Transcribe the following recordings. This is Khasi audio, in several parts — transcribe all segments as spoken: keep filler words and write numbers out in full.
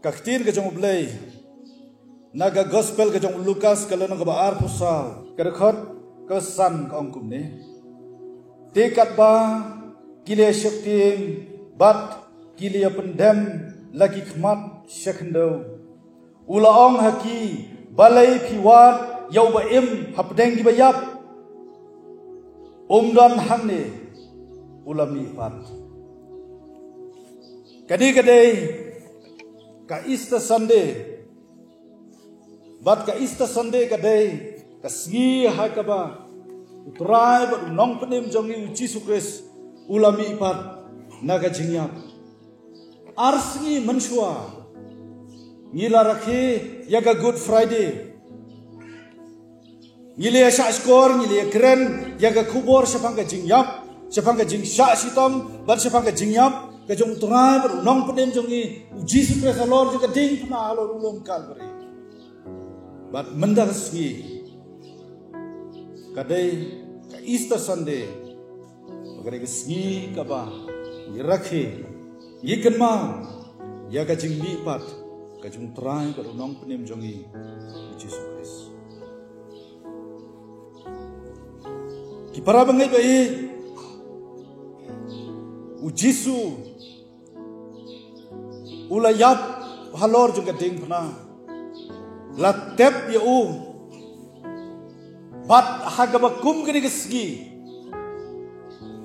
Ka ktien ka jong U Blei na ka gospel ka jong u Lukas ka lynnong kaba arphew saw, ka dkhot ka san ka ong kumne: Te katba ki la sheptieng bad ki la pyndem la ki khmat sha khyndew, u la ong ha ki, Balei phi wad ïa uba im hapdeng kiba ïap? Um don hangne, u la mihpat. Kane ka dei ka Easter Sunday. Bad ka Easter Sunday ka dei ka sngi ha kaba U Trai bad U Nongpynim jong ngi U Jisu Khrist u la mihpat na ka jingïap. Ar sngi mynshuwa ngi la rakhe ïa ka Good Friday. Ngi la ïa shahshkor, ngi la ïa kren ïa ka khubor shaphang ka jingïap, shaphang ka jingshah shitom bad shaphang ka jingïap ka jong U Trai bad U Nongpynim jong ngi U Jisu Khrist halor jong ka diengphna halor u lum Kalbari. Bad mynta ka sngi ka dei ka Easter Sunday, ba ka dei ka sngi kaba ngi rakhe, ngi kynmaw ïa ka jingmihpat ka jong U Trai bad U Nongpynim jong ngi U Jisu Khrist. Ki para bangeit ba ïeit, U Jisu u la ïap halor jong ka diengphna, la tep ïa u. Bad ha kaba kum kane ka sngi,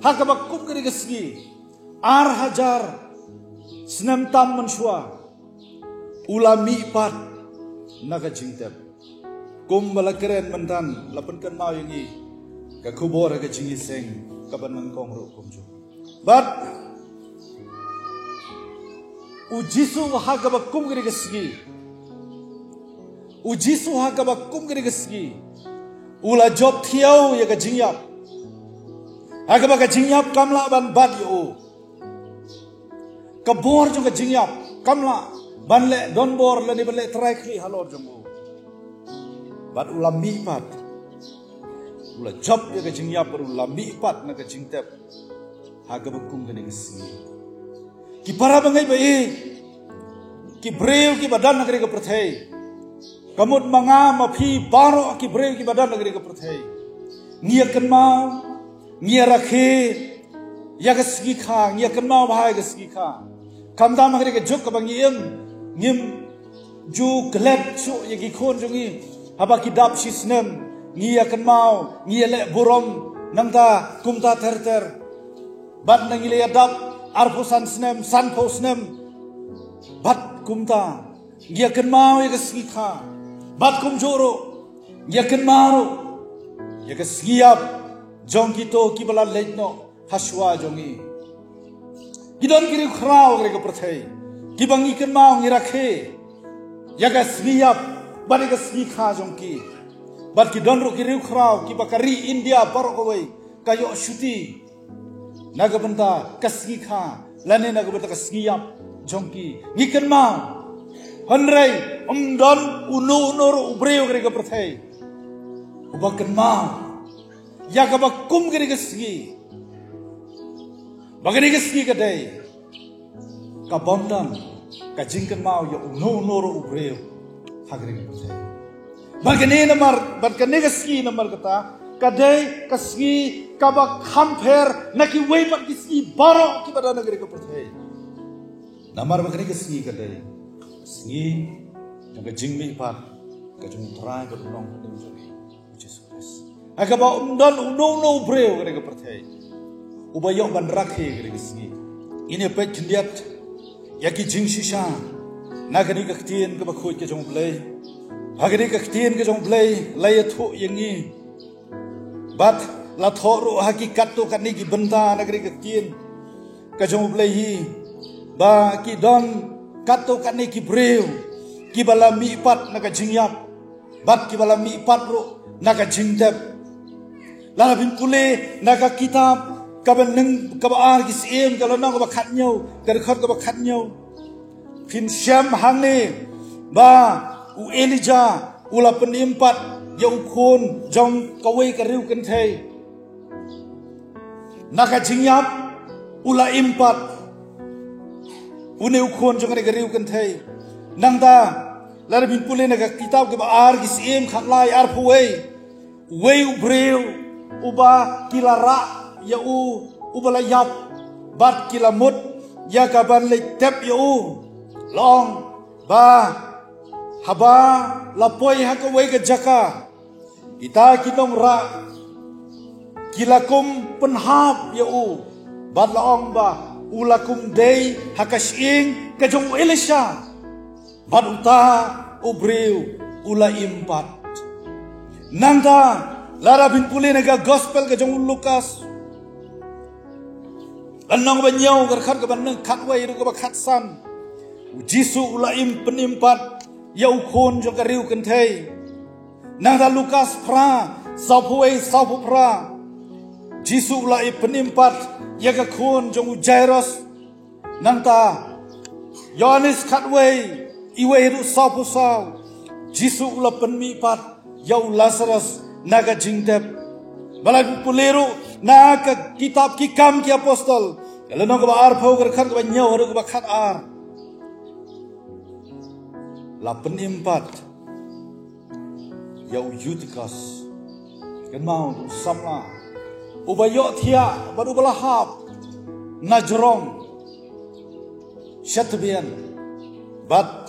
ha kaba kum kane ka sngi, ar hajar snem tam mynshuwa u la mihpat na ka jingtep. Kumba la kren mynta, la pynkynmaw ïa ngi ka khubor ha ka jingïaseng kaba nyngkong ruh kumjuh. Bad U Jisu ha kaba kum kane ka sngi, U Jisu ha kaba kum kane ka sngi u la jop thiaw ïa ka jingïap, ha kaba ka jingïap kam lah ban bat ïa u. Ka bor jong ka jingïap kam lah ban leh donbor lane ban leh trai khlieh halor jong u. Bad u la mihpat, u la jop ïa ka jingïap bad u la mihpat na ka jingtep ha kaba kum kane ka sngi. Ki para bangeit ba ïeit, ki briew kiba don ha kane ka pyrthei, ka mut ma nga ma phi baroh ki briew kiba don ha kane ka pyrthei, ngi ïa kynmaw, ngi ïa rakhe ïa ka sngi kha, ngi ïa kynmaw bha ïa ka sngi kha. Khamtam ha kane ka juk kaba ngi im, ngim ju klet shuh ïa ki khun jong ngi haba ki dap shi snem, ngi ïa kynmaw, ngi ïa leh burom nangta kumta ter ter. Bad na ngi la ïa dap arphew san snem, sanphew snem, bad kumta ngi ïa kynmaw ïa ka sngi kha. Bad kumjuh ruh ngi ïa kynmaw ruh ïa ka sngi ïap jong kito kiba la leit noh ha shuwa jong ngi. Ki don ki riewkhraw ha kane ka pyrthei kiba ngi kynmaw, ngi rakhe ïa ka sngi ïap bad ïa ka sngi kha jong ki. Bad ki don ruh ki riewkhraw kiba ka ri India baroh kawei ka ïoh shuti na ka bynta ka sngi kha lane na ka bynta ka sngi ïap jong ki. Ngi kynmaw, hynrei ym don uno uno ruh u briew ha kane ka pyrthei uba kynmaw ïa kaba kum kane ka sngi, ba kane ka sngi ka dei ka bym don ka jingkynmaw ïa uno uno ruh u briew ha kane ka pyrthei. Bad kane namar, bad kane ka sngi namar kata ka dei ka sngi kaba kham pher na kiwei pat ki sngi baroh kiba don ha kane ka pyrthei. Namar ba kane ka sngi ka dei ka sngi jong ka jingmihpat ka jong U Trai bad U Nongpynim jong ngi U Jisu Khrist. Ha kaba ym don uno uno u briew ha kane ka pyrthei uba ïoh ban rakhe ha kane ka sngi. Ngin ïa peit khyndiat ïa ki jingshisha na kane ka ktien kaba khuid ka jong U Blei. Ha kane ka ktien ka jong U Blei la ïathuh ïa ngi, bad la thoh ruh ha ki katto katne ki bynta na kane ka ktien ka jong U Blei hi, ba ki don katto katne ki briew kiba la mihpat na ka jingïap bad kiba la mihpat ruh na ka jingtep. Lada phin pule na ka kitab kaba nyngkong, kaba ar Ki Syiem, ka lynnong kaba khathynñiew, ka dkhot kaba khathynñiew, phin shem hangne ba u Elijah u la pynim pat ïa u khun jong kawei ka riewkynthei. Na ka jingïap u la im pat une u khun jong kane ka riewkynthei. Nangta, lada phin pule na ka kitab Kiba Ar Ki Syiem khatlai arphew wei, uwei u briew uba ki la rah ïa u, uba la ïap, bad ki la mut ïa ka ban leit tep ïa u. La ong ba haba la poi ha kawei ka jaka, kita ki nongrah ki la kum pynhap ïa u, bad la ong ba u la kum dei ha ka shyieng ka jong u Elisha, bad uta u briew u la im pat. Nangta, lada phin pule na ka gospel ka jong u Lukas, lynnong ba hynñiew, ka dkhot kaba khatwei haduh kaba khatsan, u Jisu u la im, pynim pat ïa u khun jong ka riewkynthei. Nangta Lukas phra, sawphew wei, sawphew phra, Jisu u la im, pynim pat ïa ka khun jong u Jairus. Nangta Ïoannis khatwei, iwei haduh sawphew saw, Jisu u la pynmih pat ïa u Lasarus na ka jingtep. Ba la pule ruh na ka kitab Ki Kam Ki Apostol, ka lynnong kaba arphew, ka dkhot kaba hynñiew haduh kaba khatar, la pynim pat ïa u Yutikus. Kynmaw, u samla uba ïohthiah bad uba la hap na jrong sha tbian, bad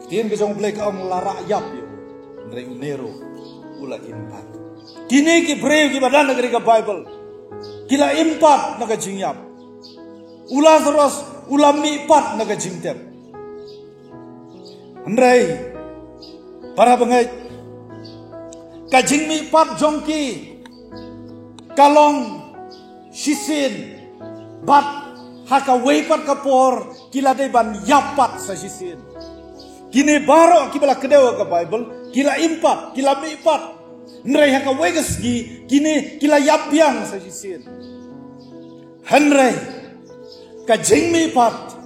ktien ka jong U Blei ka ong la rah ïap ïa u. Hynrei une ruh u la im pat. Kine ki briew kiba don ha kane ka Baibl, ki la im pat na ka jingïap. U Lasarus u la mih pat na ka jingtep. Hynrei, para bangeit, ka jingmih pat jong ki ka long shisien, bad ha kawei pat ka por ki la dei ban ïap pat sa shisien. Kine baroh kiba la kdew ha ka Baibl, ki la im pat, ki la mih pat. Hynrei ha kawei ka sngi, kine ki la ïap biang sa shisien. Hynrei ka jingmih pat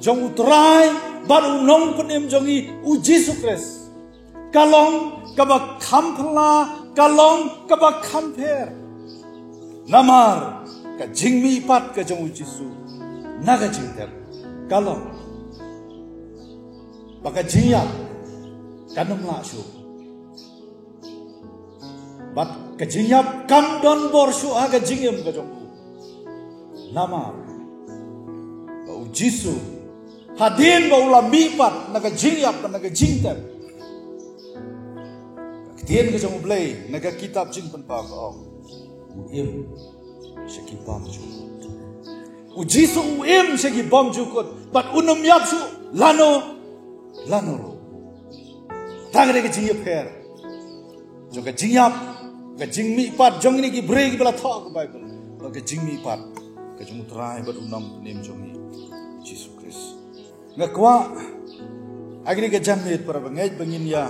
jong U Trai bad U Nongpynim jong ngi U Jisu Khrist ka long kaba kham phylla, ka long kaba kham pher. Namar ka jingmih pat ka jong U Jisu na ka jingtep ka long ba ka jingïap kan ym lah shuh. Bad ka jingïap kam don bor shuh ha ka jingim ka jong u. Namar ba U Jisu, hadien ba u la mih pat na ka jingïap, na ka jingtep, ka ktien ka jong U Blei na ka kitab Jingpynpaw ka ong, u im sha ki bymjukut. U Jisu u im sha ki bymjukut, bad un ym ïap shuh lano lano ruh. Tang ka dei ka jingïapher jong ka jingïap, ka jingmih pat jong kine ki briew kiba la thoh ka Baibl, bad ka jingmih pat ka jong U Trai bad U Nongpynim jong ngi, Jisu Khrist. Nga kwah ha kine ki janmiet, para bangeit, ba ngin ïa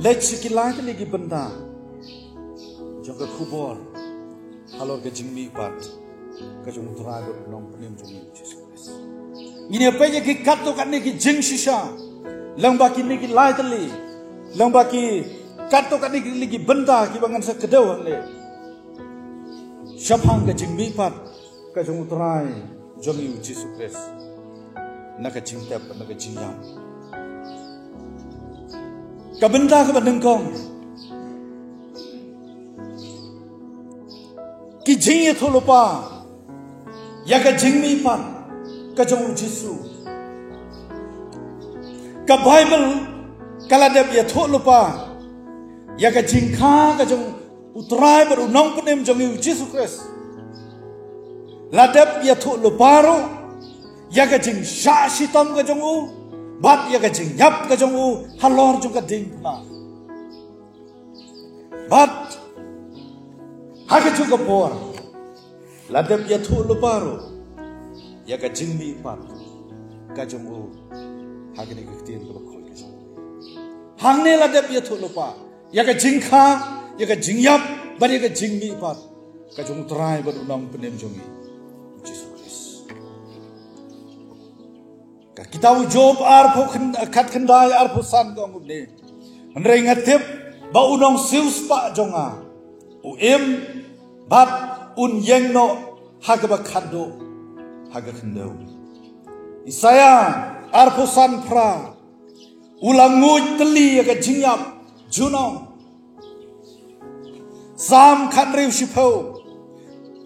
leit sha ki lai tylli ki bynta jong ka khubor halor ka jingmih pat ka jong U Trai bad U Nongpynim jong ngi, Jisu Khrist. Ngin ïa peit ïa ki katto katne ki jingshisha lyngba kine ki lai tylli, lyngba ki katto katne ki, ki bynta kiba ngan sa kdew hangne shaphang ka jingmih pat ka jong U Trai jong ngi, U Jisu Khrist, na ka jingtep, na ka jingïap. Ka bynta kaba nyngkong, ki jingïathuhlypa ïa ka jingmih pat ka jong U Jisu. Ka Baibl ka la dep ïathuhlypa ïa ka jingkha ka jong U Trai bad U Nongpynim jong ngi, U Jisu Khrist. La dep ïathuhlypa ruh ïa ka jingshah shitom ka jong u, bad ïa ka jingïap ka jong u halor jong ka diengphna. Bad ha kajuh ka por, la dep ïathuhlypa ruh ïa ka jingmih pat ka jong u ha kane ka ktien kaba khuid ka jong u. Hangne la dep ïathuhlypa ïa ka jingkha, ïa ka jingïap, bad ïa ka jingmih pat ka jong U Trai bad U Nongpynim jong ngi, U Jisu Khrist. Ka kitab u Job arphew khyndai, khatkhyndai, arphew san ka ong kumne: Hynrei nga tip ba u nongsiewspah jong nga u im, bad un ïeng noh ha kaba khatduh ha ka khyndew. Isaïah arphew san phra, U la nguid tylli ïa ka jingïap junom. Salm khathynriew shiphew.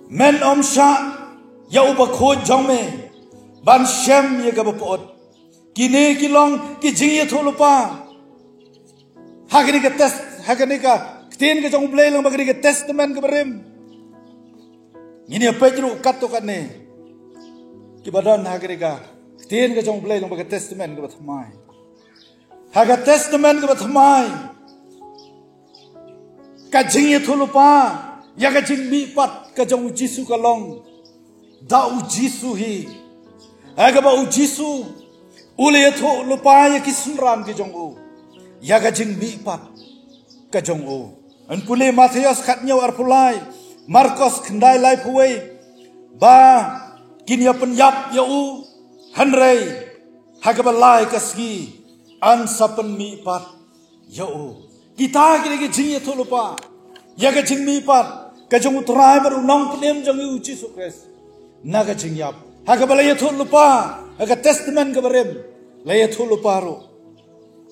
Men ym shah ïa u bakhuid jong me ban shem ïa kaba pyut. Kine ki long ki jingïathuhlypa. Ha kane ka test, ha kane ka ktien ka jong U Blei lyngba kane ka testament kaba rim. Ngin ïa peit ruh katto katne kiba don ha kane ka ktien ka jong U Blei lyngba ka testament kaba thymmai. Ha ka testament kaba thymmai, ka jingïathuhlypa ïa ka jingmihpat ka jong U Jisu ka long da U Jisu hi. Ha kaba U Jisu u la ïathuhlypa ïa ki synran ki jong u ïa ka jingmihpat ka jong u. Yn pule Mathaios khathynñiew arphew lai, Markos khyndai laiphew wei, ba kin ïa pynïap ïa u, hynrei ha kaba lai ka sngi yn sa pynmihpat ïa u. Kita ki dei ki jingïathuhlypa ïa ka jingmihpat ka jong U Trai bad U Nongpynim jong ngi U Jisu Khrist na ka jingïap. Ha kaba la ïathuhlypa ha ka testament kaba rim, la ïathuhlypa ruh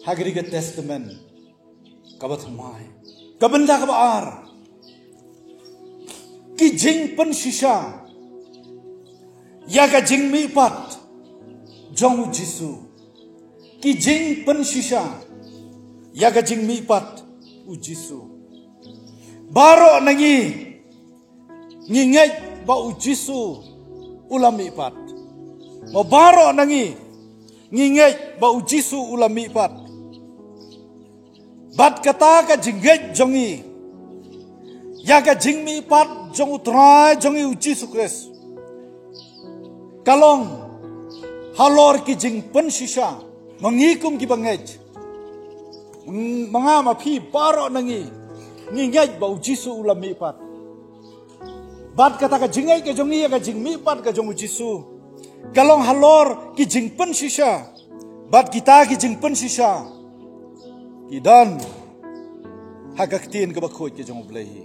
ha ka dei ka testament kaba thymmai. Ka bynta kaba ar, ki jingpynshisha ïa ka jingmihpat jong U Jisu. Ki jingpynshisha ïa ka jingmihpat U Jisu. Baroh na ngi ngi ngeit ba U Jisu u la mihpat. Mo, baroh na ngi ngi ngeit ba U Jisu u la mihpat. Bad kata ka jingngeit jong ngi ïa ka jingmihpat jong U Trai jong ngi U Jisu Khrist ka long halor ki jingpynshisha. Ma ngi kum kiba ngeit, ma nga ma phi baroh na ngi ngi ngeit ba U Jisu u la mihpat. Bad kata ka jingngeit ka jong ngi ïa ka jingmihpat ka jong U Jisu ka long halor ki jingpynshisha. Bad kita ki jingpynshisha ki don ha ka ktien kaba khuid ka jong U Blei hi.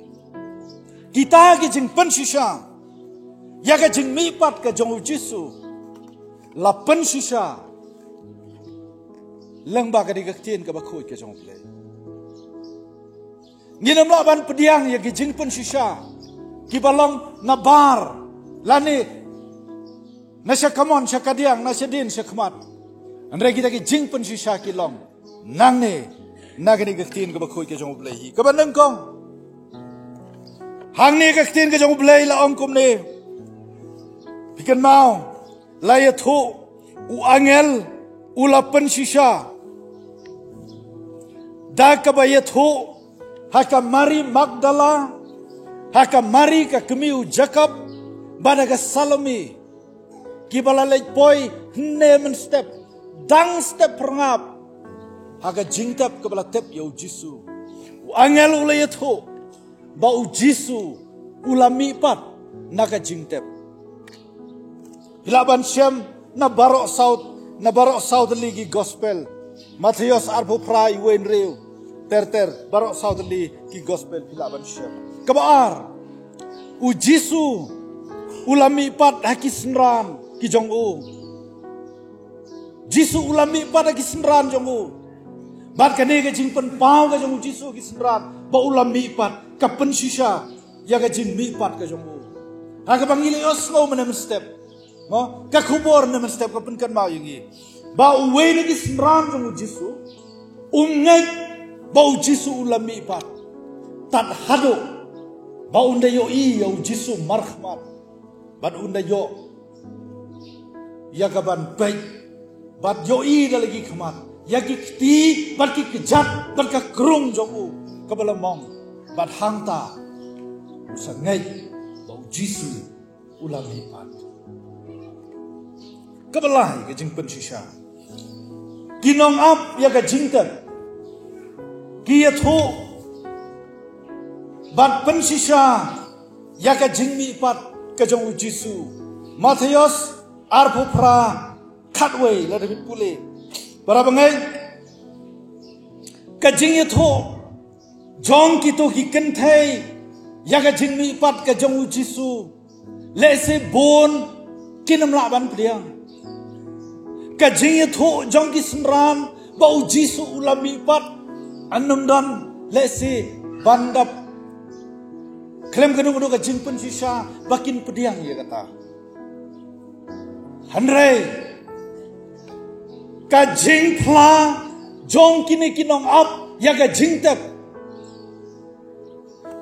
Kita ki jingpynshisha ïa ka jingmihpat ka jong U Jisu la pynshisha lyngba ka dei ka ktien kaba khuid ka jong U Blei. Ngin ym lah ban pdiang ïa ki jingpynshisha kiba long na bar lane na sha kamon sha kadiang, na sha dien sha khmat. Hynrei kita ki jingpynshisha ki long nangne na kane ka ktien kaba khuid ka jong U Blei hi. Kaba nyngkong, hangne ka ktien ka jong U Blei la ong kumne. Phi kynmaw, la ïathuh, u angel u la pynshisha da kaba ïathuh ha ka Mari Magdala, ha ka Mari ka kmie u Jakob, bad ha ka Salome, kiba la leit poi hynne mynstep, dang step phyrngap ha ka jingtep kaba la tep ïa U Jisu. U angel u la ïathuh ba U Jisu u la mihpat na ka jingtep. Phi lah ban shem na baroh saw, na baroh saw tylli ki gospel. Mathaios arphew phra, wei hynriew ter ter, baroh saw tylli ki gospel phi lah ban shem. Kaba ar, U Jisu u la mihpat ha ki synran ki jong u. Jisu u la mihpat ha ki synran jong u. Bad kane ka jingpynpaw ka jong U Jisu ha ki synran ba u la mihpat ka pynshisha ïa ka jingmihpat ka jong u. Ha kaba ngi la ïohsngew mynne mynstep, mo, ka khubor mynne mynstep ka pynkynmaw ïa ngi ba uwei na ki synran jong U Jisu u ngeit ba U Jisu u la mihpat tad haduh ba un da ïohi ïa U Jisu markhmat. Bad un da ïoh ïa ka ban peit, bad ïohi da la ki khmat ïa ki kti bad ki kjat bad ka krung jong u kaba la mong. Bad hangta u sa ngeit ba U Jisu u la mihpat. Kaba lai ka jingpynshisha, ki nongap ïa ka jingtep ki ïathuh bad pynshisha ïa ka jingmihpat ka jong U Jisu. Mathaios arphew phra, khatwei, lada phi pule. Para bangeit, ka jingïathuh jong kito ki kynthei ïa ka jingmihpat ka jong U Jisu, lehse bun kin ym lah ban pdiang. Ka jingïathuh jong ki synran ba u Jisu u la mihpat, ym don lehse ban dap khlem kano kano ka jingpynshisha ba kin pdiang ïa kata. Hynrei ka jingphla jong kine ki nongap ïa ka jingtep,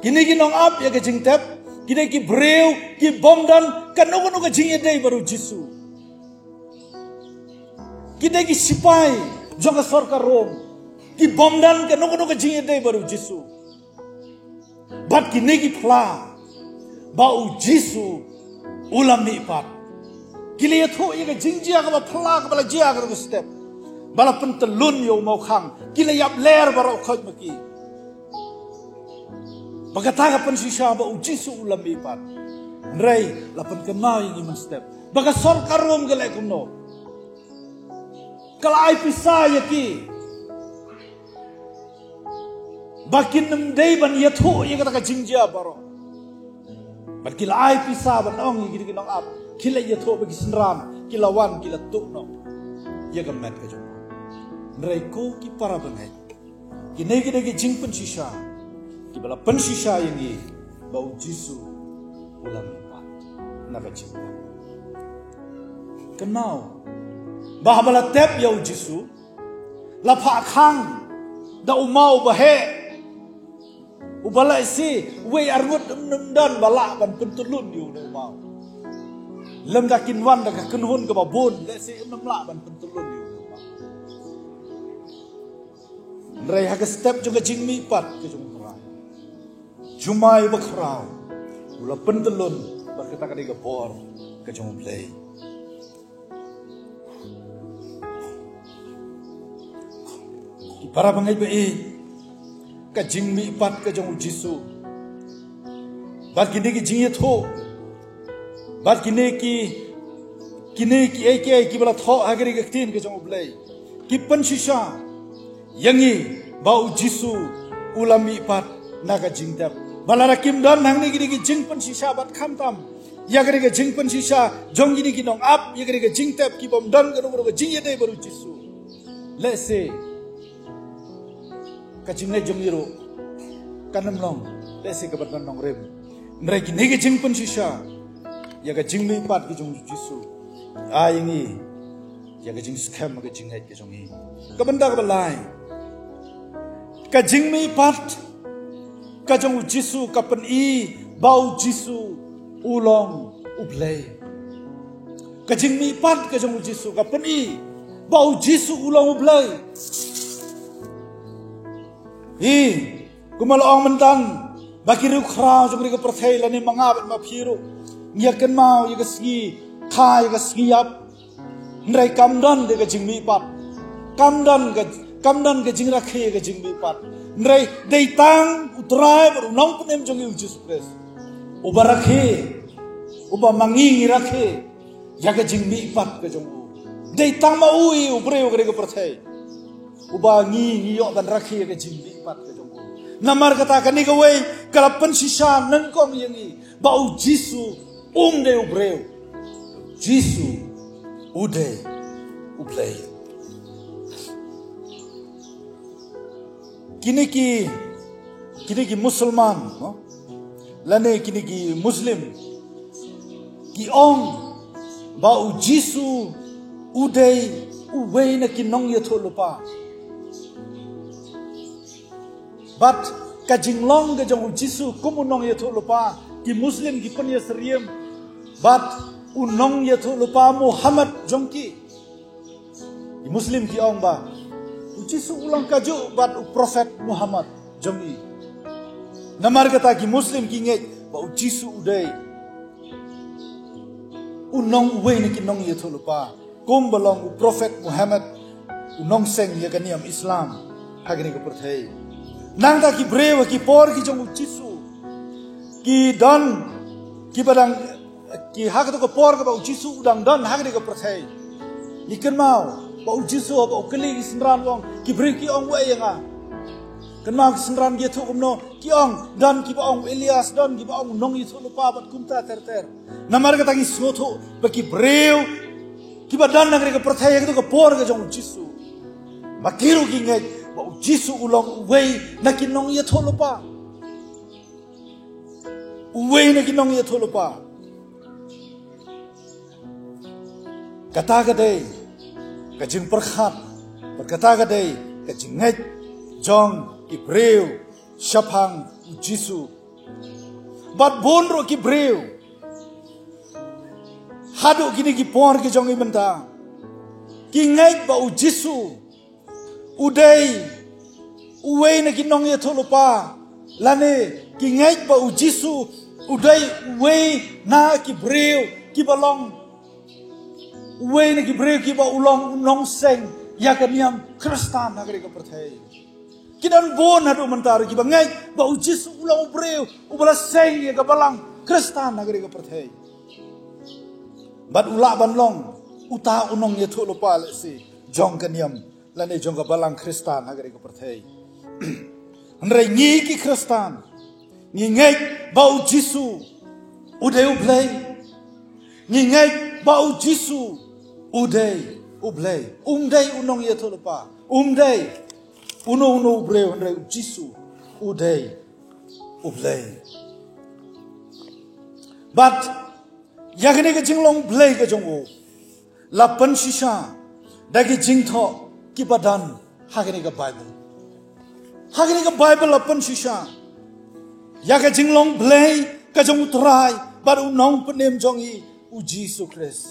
kine ki nongap ïa ka jingtep, kine ki briew ki bym don kano kano ka jingïadei bad u Jisu. Kine ki sipai jong ka sorkar Rom ki bym don kano kano ka jingïadei bad u Jisu. Bad kine ki phla ba u Jisu u la mihpat, ki la ïathuh ïa ka jingjia kaba phla kaba la jia ha kata ka step, ba la pyntyllun ïa u mawkhang, ki la ïap ler baroh khoit ma ki. Ba kata ka pynshisha ba u Jisu u la mihpat. Hynrei la pynkynmaw ïa ngi mynstep ba ka sorkar Rom ka leh kumno. Ka la ai pisa ïa ki ba kin ym dei ban ïathuh ïa kata ka jingjia baroh. Bad ki la ai pisa ban ong ïa ki, ki nongap, ki la ïathuh ba ki synran ki la wan ki la tuh noh ïa ka met ka jong u. Hynrei ko ki para bangeit, kine ki dei ki jingpynshisha kiba la pynshisha ïa ngi ba u Jisu u la mihpat na ka jingtep. Kynmaw ba haba la tep ïa u Jisu, la phah khang da u maw uba heh, uba lehse uwei arngut ym don ba lah ban pyntyllun ïa u maw. Lymda kin wan da ka kynhun kaba bun, lehse ym lah ban pyntyllun ïa u maw. Hynrei ha ka step jong ka jingmihpat ka jong u Trai, jumai bakhraw u la pyntyllun, bad kata ka dei ka bor ka jong u Blei. Ki para bangeit ba ïeit, ka jingmihpat ka jong u Jisu, bad kine ki jingïathuh, bad kine ki, kine ki ei ki ei kiba la thoh ha kane ka ktien ka jong u Blei, ki pynshisha ïa ngi ba u Jisu u la mihpat na ka jingtep. Ba lada kim don hangne kine ki jingpynshisha bad khamtam ïa kane ka jingpynshisha jong kine ki nongap ïa kane ka jingtep, ki bym don kano kano ka jingïadei bad u Jisu, lehse ka jingngeit jong ngi ruh kan ym long lehse kaba don nongrim. Hynrei kine ki jingpynshisha ïa ka jingmihpat ka jong u Jisu, ai ïa ngi ïa ka jingskhem ha ka jingngeit ka jong ngi. Ka bynta kaba lai, ka jingmihpat ka jong u Jisu ka pyni ba u Jisu u long u Blei. Ka jingmihpat ka jong u Jisu ka pyni ba u Jisu u long u Blei. Hi, kumba la ong mynta, ba ki riewkhraw jong ka pyrthei lane ma nga bad ma phi ruh ngi ïa kynmaw ïa ka sngi kha, ïa ka sngi ïap. Hynrei kam don de ka jingmihpat, kam don ka, kam don ka jingrakhe ka jingmihpat. Hynrei dei tang u Trai bad u Nongpynim jong ngi u Jisu Khrist uba rakhe, uba ma ngi ngi rakhe ïa ka jingmihpat ka jong u. Dei tang ma u hi u briew ka dei ka pyrthei uba ngi ngi ïoh ban rakhe ïa ka jingmihpat ka jong u. Namar kata kane kawei ka la pynshisha nyngkong ïa ngi ba u Jisu um dei u briew, Jisu u dei u Blei. Kine ki, kine ki Musulman, no? Lane kine ki Muslim ki ong ba u Jisu u dei uwei na ki nongïathuh lypa. Bad ka jinglong ka jong u Jisu kum u nongïathuh lypa, ki Muslim ki pynïasyriem bad u nongïathuh lypa Muhammad jong ki. Ki Muslim ki ong ba u Jisu u long kajuh bad u Prophet Muhammad jong ngi. Namar kata ki Muslim ki ngeit ba u Jisu u dei u nong, uwei na ki nongïathuh lypa, kumba long u Prophet Muhammad, u nongseng ïa ka niam Islam ha kane ka pyrthei. Nangta ki briew ha ki por ki jong u Jisu ki don, kiba dang, ki ha kato ka por kaba u Jisu u dang don ha kane ka pyrthei. Ngi kynmaw ba u Jisu haba u kylli ki synran u ong, ki briew ki ong uei ïa nga. Kynmaw ki synran ki ïathuh kumno, ki ong don kiba ong u Elias, don kiba ong u nongïathuh lypa bad kumta ter ter. Namar kata ngi sngewthuh ba ki briew kiba don ha kane ka pyrthei ha kato ka por ka jong u Jisu, Ba ki ruh ki ngeit ba u Jisu u long uwei na ki nongïathuhlypa. Uwei na ki nongïathuhlypa. Kata ka dei ka jingpyrkhat, bad kata ka dei ka jingngeit jong ki briew shaphang u Jisu. Bad bun ruh ki briew haduh kine ki por ki jong i mynta ki ngeit ba u Jisu u dei uwei na ki nongïathuhlypa, lane ki ngeit ba u Jisu u dei uwei na ki briew kiba long, uwei na ki briew kiba u long u nongseng ïa ka niam Khristan ha kane ka pyrthei. Ki don bun haduh mynta ruh kiba ngeit ba u Jisu u long u briew uba la seng ïa ka balang Khristan ha kane ka pyrthei. Bad u lah ban long uta u nongïathuhlypa lehse jong ka niam lane jong ka balang Khristan ha kane ka pyrthei. Hynrei ngi ki Khristan ngi ngeit ba u Jisu u dei u Blei. Ngi ngeit ba u Jisu u dei u Blei. Um dei u nongïathuhlypa. Um dei uno uno u briew, hynrei u Jisu u dei u Blei. Bad ïa kane ka jinglong Blei ka jong u la pynshisha da ki jingthoh kiba don ha kane ka Baibl. Ha kane ka Baibl la pynshisha ïa ka jinglong Blei ka jong u Trai bad u Nongpynim jong i u Jisu Khrist.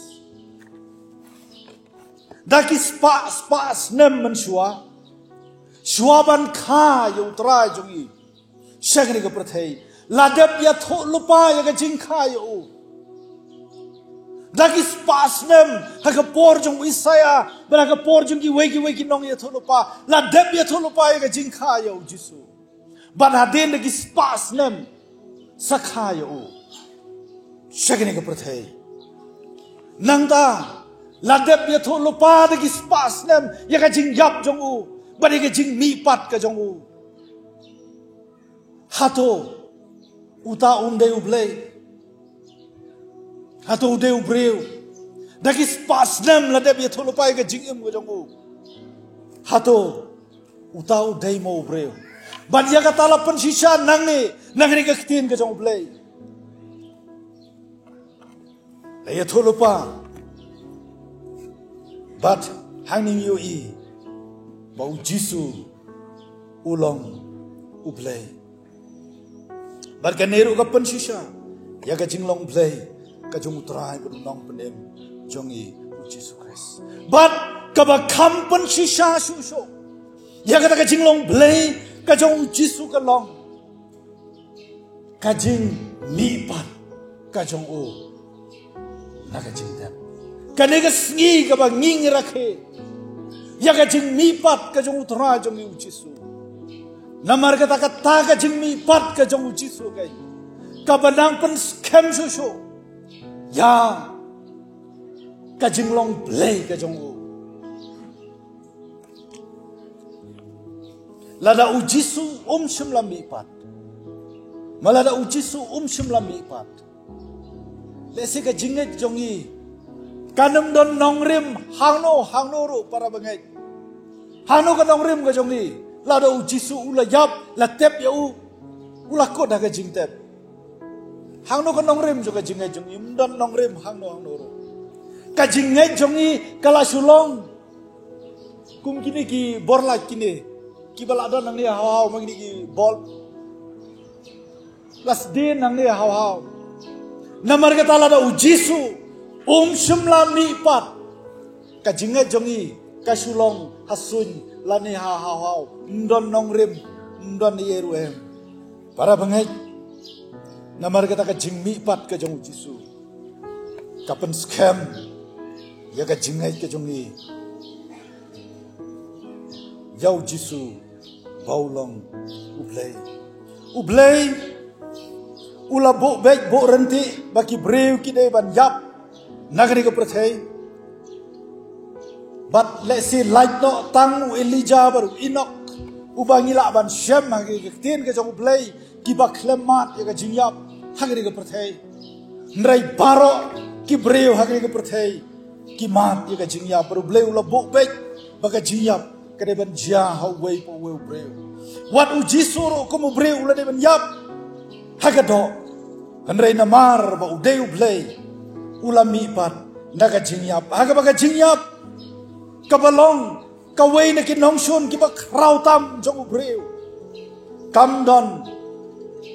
Da ki spah spah snem mynshuwa, shuwa ban kha ïa u Trai jong i sha kane ka pyrthei, la dep ïathuhlypa ïa ka jingkha ïa u. Da ki spah snem ha ka por jong u Isaïah bad ha ka por jong kiwei kiwei ki nongïathuhlypa, la dep ïathuhlypa ïa ka jingkha ïa u Jisu. Bad hadien da ki spah snem sa kha ïa u sha kane ka pyrthei. Nangta la dep ïathuhlypa da ki spah snem ïa ka jingïap jong u bad ïa ka jingmihpat ka jong u. Hato uta um dei u Blei? Hato u dei u briew? Da ki spah snem la dep ïathuhlypa ïa ka jingim ka jong u. Hato uta u dei mo u briew? Bad ïa kata la pynshisha nangne, nangne ka ktien ka jong u Blei. La ïathuhlypa. Bad hangne ngi ïohi ba u Jisu u long u Blei. Bad kane ruh ka pynshisha ïa ka jinglong Blei ka jong u Trai bad u Nongpynim jong i u Jisu Khrist. Bad kaba kham pynshisha shuh shuh ïa kata ka jinglong Blei ka jong u Jisu ka long ka jingmihpat ka jong u na ka jingtep. Kane ka sngi kaba ngi ngi rakhe ïa ka jingmihpat ka jong u Trai jong ngi u Jisu. Namar kata, kata ka jingmihpat ka jong u Jisu ka, kaba nang pynskhem shuh shuh ïa ka jinglong Blei ka jong u. Lada u Jisu um shym la mihpat, ma lada u Jisu um shym la mihpat, lehse ka jingngeit jong ngi kan ym don nongrim hangno hangno ruh, para bangeit. Hangno ka nongrim ka jong ngi? Lada u Jisu u la ïap, la tep ïa u, u la kut ha ka jingtep. Hangno ka nongrim jong ka jingngeit jong ngi? Ym don nongrim hangno hangno ruh. Ka jingngeit jong ngi ka la shu long kum kine ki borlait kine kiba la don nangne haw haw, ma kine ki bulb. La sdien nangne haw haw. Namar kata, lada u Jisu um shym la mihpat, ka jingngeit jong ngi ka shu long ha suiñ lane ha haw haw. Ym don nongrim, ym don ei ei ruh em. Para bangeit, namar kata ka jingmihpat ka jong u Jisu ka pynskhem ïa ka jingngeit ka jong ngi ïa u Jisu ba u long u Blei. U Blei u la buh beit buh ryntih ba ki briew ki dei ban ïap na kane ka pyrthei. Bad lehse lait noh tang u Elijah bad u Enok, uba ngi lah ban shem ha ki ktien ka jong u Blei, kiba khlem mad ïa ka jingïap ha kane ka pyrthei. Hynrei baroh ki briew ha kane ka pyrthei ki mad ïa ka jingïap, bad u Blei u la buh beit ba ka jingïap ka dei ban jia ha uwei pa uwei u briew. Wat u Jisu ruh kum u briew u la dei ban ïap ha ka doh. Hynrei namar ba u dei u Blei, u la mihpat na ka jingïap. Ha kaba ka jingïap kaba long kawei na ki nongshun kiba khraw tam jong u briew, kam don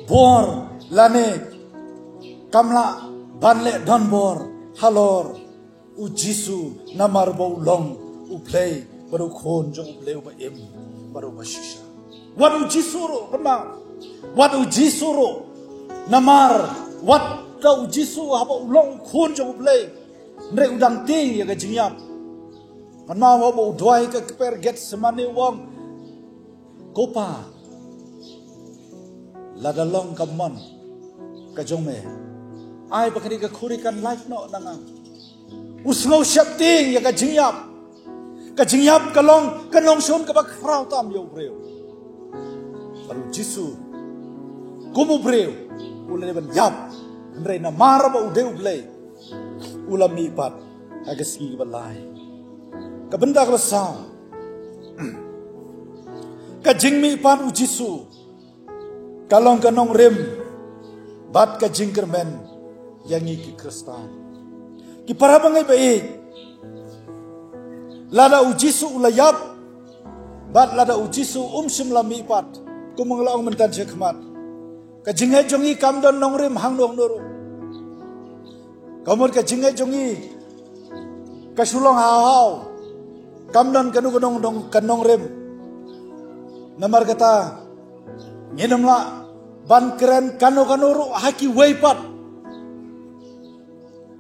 bor lane kam lah ban leh donbor halor u Jisu, namar ba u long u Blei bad u Khun jong u Blei uba im bad uba shisha. Wat u Jisu ruh, kynmaw, wat u Jisu ruh, namar wat da u Jisu haba u long u Khun jong u Blei, hynrei u dang tieng ïa ka jingïap. Kynmaw haba u duwai ha ka kper Gethsemane, u ong, "Ko Pa, lada long ka mon ka jong Me, ai ba kane ka khuri kan lait noh na nga." U sngew sheptieng ïa ka jingïap. Ka jingïap ka long ka nongshun kaba khraw tam ïa u briew. Bad u Jisu, kum u briew, u la dei ban ïap, hynrei namar ba u dei u Blei, u la mihpat ha ka sngi kaba lai. Ka bynta kaba saw, ka jingmihpat u Jisu ka long ka nongrim bad ka jingkyrmen ïa ngi ki Khristan. Ki para bangeit ba ïeit, lada u Jisu u la ïap, bad lada u Jisu um shym la mihpat, kum nga la ong mynta sha khmat, ka jingngeit jong ngi kam don nongrim hangno hangno ruh. Ka mut ka jingngeit jong ngi ka shu long haw haw, kam don kano kano nong, ka nongrim. Namar kata, ngin ym lah ban kren kano kano ruh ha kiwei pat.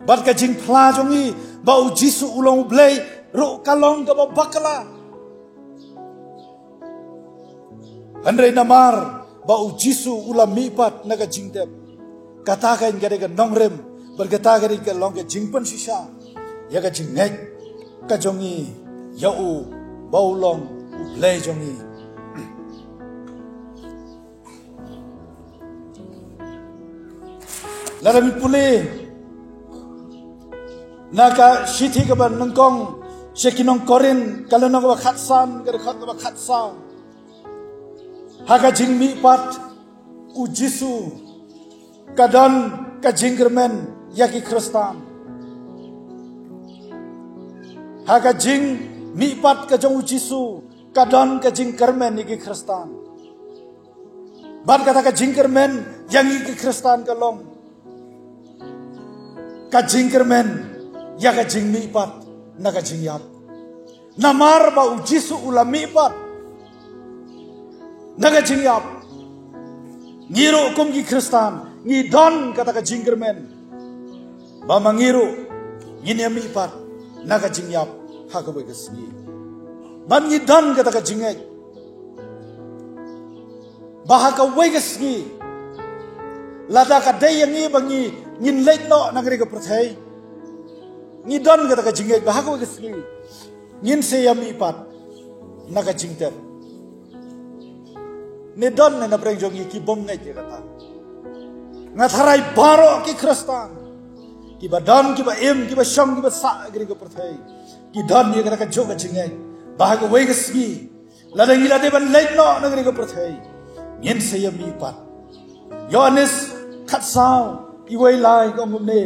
Bad ka jingphla jong ngi ba u Jisu u long u Blei ruh ka long kaba bakla. Hynrei namar ba u Jisu u la mihpat na ka jingtep, kata ka dei ka nongrim, bad kata ka dei ka long ka jingpynshisha ïa ka jingngeit ka jong ngi ïa u ba u long u Blei jong ngi. Lada ngi pule na ka shithi kaba nyngkong sha ki nong Korinth, ka lynnong kaba khatsan, ka dkhot kaba khatsaw. Ha ka jingmihpat u Jisu ka don ka jingkyrmen ïa ki Khristan. Ha ka jingmihpat ka jong u Jisu ka don ka jingkyrmen ïa ki Khristan. Bad kata ka jingkyrmen ïa ngi ki Khristan ka long ka jingkyrmen ïa ka jingmihpat na ka jingïap. Namar ba u Jisu u la mihpat na ka jingïap, ngi ruh kum ki Khristan ngi don kata ka jingkyrmen ba ma ngi ruh ngin ïa mihpat na ka jingïap ha kawei ka sngi. Bad ngi don kata ka jingngeit ba ha kawei ka sngi, lada ka dei ïa ngi ba ngi, ngin leit noh na ka ri ka pyrthei, ngi don kata ka jingngeit ba ha kawei ka sngi ngin sa ïa mihpat na ka jingtep. Ne don ne na pyrshah jong ngi ki bym ngeit ïa kata? Nga tharai baroh ki Khristan, kiba don, kiba im, kiba shong, kiba sah ha ka ri ka pyrthei, ki don ïa kata ka jong ka jingngeit ba ha kawei ka sngi, lada ngi la dei ban leit noh na ka ri ka pyrthei, ngin sa ïa mihpat. Ïoannis khatsaw, wei lai ka ong kumne: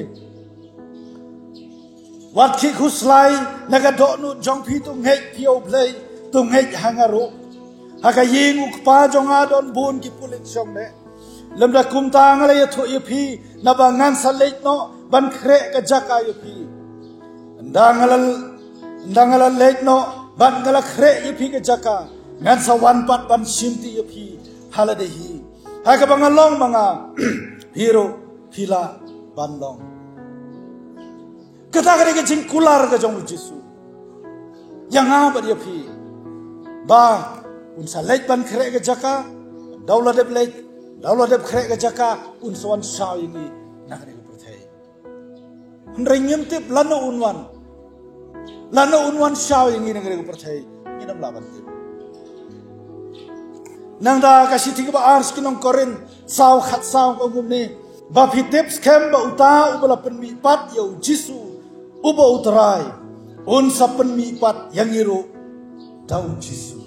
Wat khih khuslai na ka dohnud jong phi, to ngeit phi ïa u Blei, to ngeit ha nga ruh. Ha ka ïing u Kpa jong nga don bun ki pulit shongneh. Lymda kumta nga la ïathuh ïa phi, naba ngan sa leit noh ban khreh ka jaka ïa phi. Ynda nga la, ynda nga la leit noh bad nga la khreh ïa phi ka jaka, ngan sa wan pat ban shimti ïa phi ha lade hi. Ha kaba nga long ma nga, phi ruh phi lah ban long. Kata ka dei ka jingkular ka jong u Jisu ïa nga bad ïa phi, ba un sa leit ban khreh ka jaka. Ynda u la dep leit, ynda u la dep khreh ka jaka, un sa wan shaw ïa ngi na ka ri ka pyrthei. Hynrei ngim tip lano un wan, lano un wan shaw ïa ngi na ka ri ka pyrthei, ngin ym lah ban tip. Nangta ka shithi kaba ar sha ki nong Korinth saw khatsaw ka ong kumne: Ba phi tip skhem ba uta uba la pynmihpat ïa u Jisu uba u Trai, un sa pynmihpat ïa ngi ruh Da u Jisu.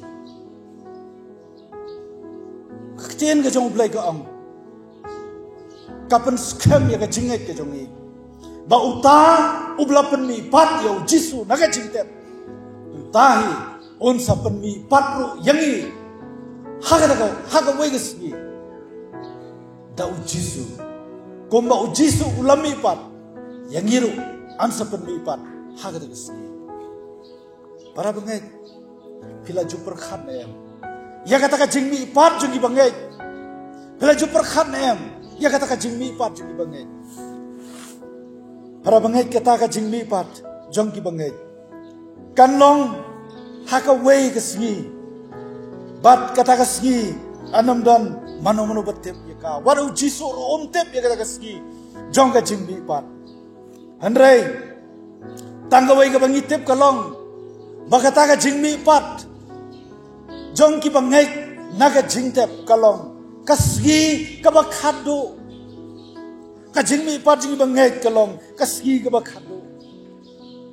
Ka ktien ka jong U Blei ka ong, ka pynskhem ïa ka jingngeit ka jong ngi, ba uta uba la pynmihpat ïa u Jisu na ka jingtep, uta hi un sa pynmihpat ruh ïa ngi ha kata ka, ha kawei ka sngi da u Jisu. Kumba u Jisu u la mihpat, ïa ngi ruh yn sa pynmihpat ha kata ka sngi. Para bangeit, phi la ju pyrkhat ne em ïa kata ka jingmihpat jong ki bangeit? Phi la ju pyrkhat ne em ïa kata ka jingmihpat jong ki bangeit? Para bangeit, kata ka jingmihpat jong ki bangeit kan long ha kawei ka sngi. Bad kata ka sngi, yn ym don mano mano ba tip ïa ka. Wat u Jisu ruh um tip ïa kata ka sngi jong ka jingmihpat. Hynrei tang kawei kaba ngi tip ka long ba kata ka jingmihpat jong ki bangeit na ka jingtep ka long ka sngi kaba khatduh. Ka jingmihpat jong ki bangeit ka long ka sngi kaba khatduh.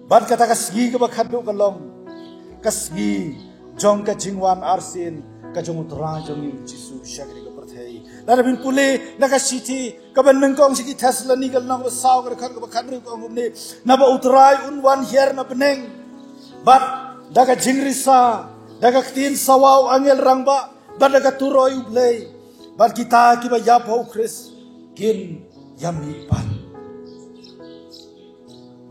Bad kata ka sngi kaba khatduh ka long ka sngi jong ka jingwan arsien ka jong u Trai jong ngi u Jisu sha kane ka pyrthei. Lada phin pule na ka shithi kaba nyngkong sha ki Thessalonika lynnong ba saw, ka dkhot kaba khathynriew, ka ong kumne: Naba u Trai un wan hiar na bneng, bad da ka jingrisa, da ka ktien sawa u angel rangbah, bad da ka turoi U Blei, bad kita kiba ïap ha u Khrist kin ïamihpat.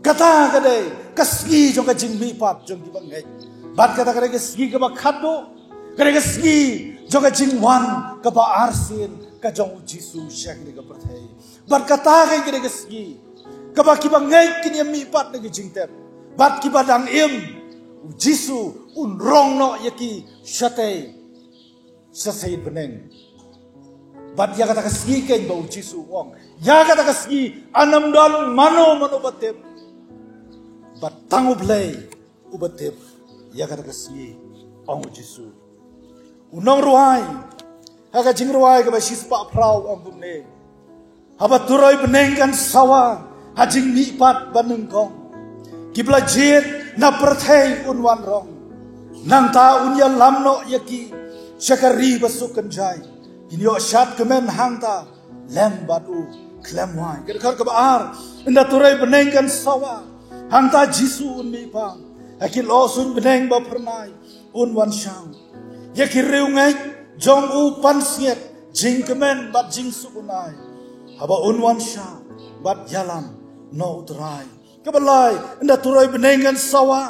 Kata ka dei ka sngi jong ka jingmihpat jong ki bangeit. Bad kata ka dei ka sngi kaba khatduh, ka dei ka sngi jong ka jingwan kaba arsien ka jong u Jisu sha kane ka pyrthei. Bad kata ka dei ka sngi kaba ki bangeit kin ïamihpat na ka jingtep. Bad kiba dang im, u Jisu un rong noh ïa ki shatei sha sait bneng. Bad ïa kata ka sngi keiñ ba u Jisu u ong, ïa kata ka sngi yn ym don mano mano ba tip, bad tang U Blei uba tip ïa kata ka sngi, ong u Jisu. U nongrwai ha ka jingrwai kaba shispah phra u ong kumne: Haba turoi bneng kan sawa ha jingmihpat ba nyngkong, kiba la jied na pyrthei un wan rong. Nangta un ïalam noh ïa ki sha ka ri ba suk kynjai. Kin ïoh shad kmen hangta lem bad u khlem wai. Ka dkhot kaba ar: Ynda turoi bneng kan sawa, hangta Jisu un mihpat. Ha ki lyoh suiñ bneng ba phyrnai un wan shaw. Ïa ki riewngeit jong u pansngiat jingkmen bad jingsuk un ai, haba un wan shaw bad ïalam noh u Trai. Kaba lai: Ynda turoi bneng kan sawa,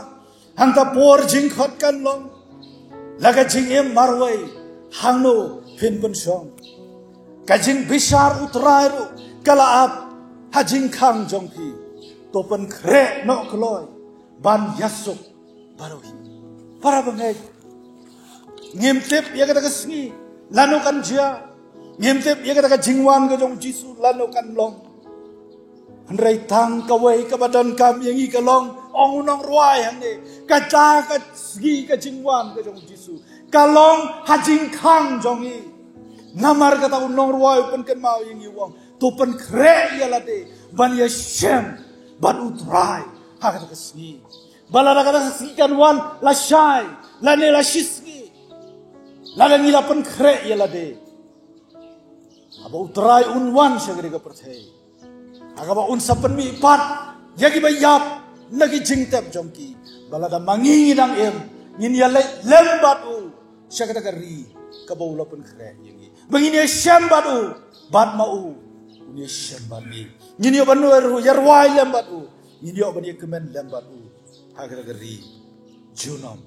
hangta por jingkhot kan long: La ka jingim marwei, hangno phin pynshong? Ka jingbishar u Trai ruh ka la ap ha jingkhang jong phi. To pynkhreh noh kloi ban ïasuk baroh hi. Para bangeit, ngim tip ïa kata ka sngi lano kan jia. Ngim tip ïa kata ka jingwan ka jong u Jisu lano kan long. Hynrei tang kawei kaba donkam ïa ngi ka long, ong u nongrwai hangne, kata ka sngi ka jingwan ka jong u Jisu ka long ha jingkhang jong ngi. Namar kata u nongrwai u pynkynmaw ïa ngi, u ong, to pynkhreh ïa lade ban ïashem bad u Trai ha kata ka sngi. Ba lada kata ka sngi kan wan lashai lane lashisngi, lada ngi la pynkhreh ïa lade, haba u Trai un wan sha kane ka pyrthei, ha kaba un sa pynmihpat ïa kiba ïap na ki jingtep jong ki, ba lada ma ngi ngi dang im, ngin ïaleit lem bad u sha kata ka ri kaba u la pynkhreh ïa ngi. Ba ngin ïashem bad u, bad ma u un ïashem bad ngi. Ngin ïoh ban ïarwai lem bad u, ngin ïoh ban ïakmen lem bad u ha kata ka ri junom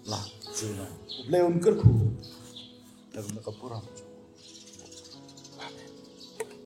la junom. U Blei un kyrkhu da ka burom.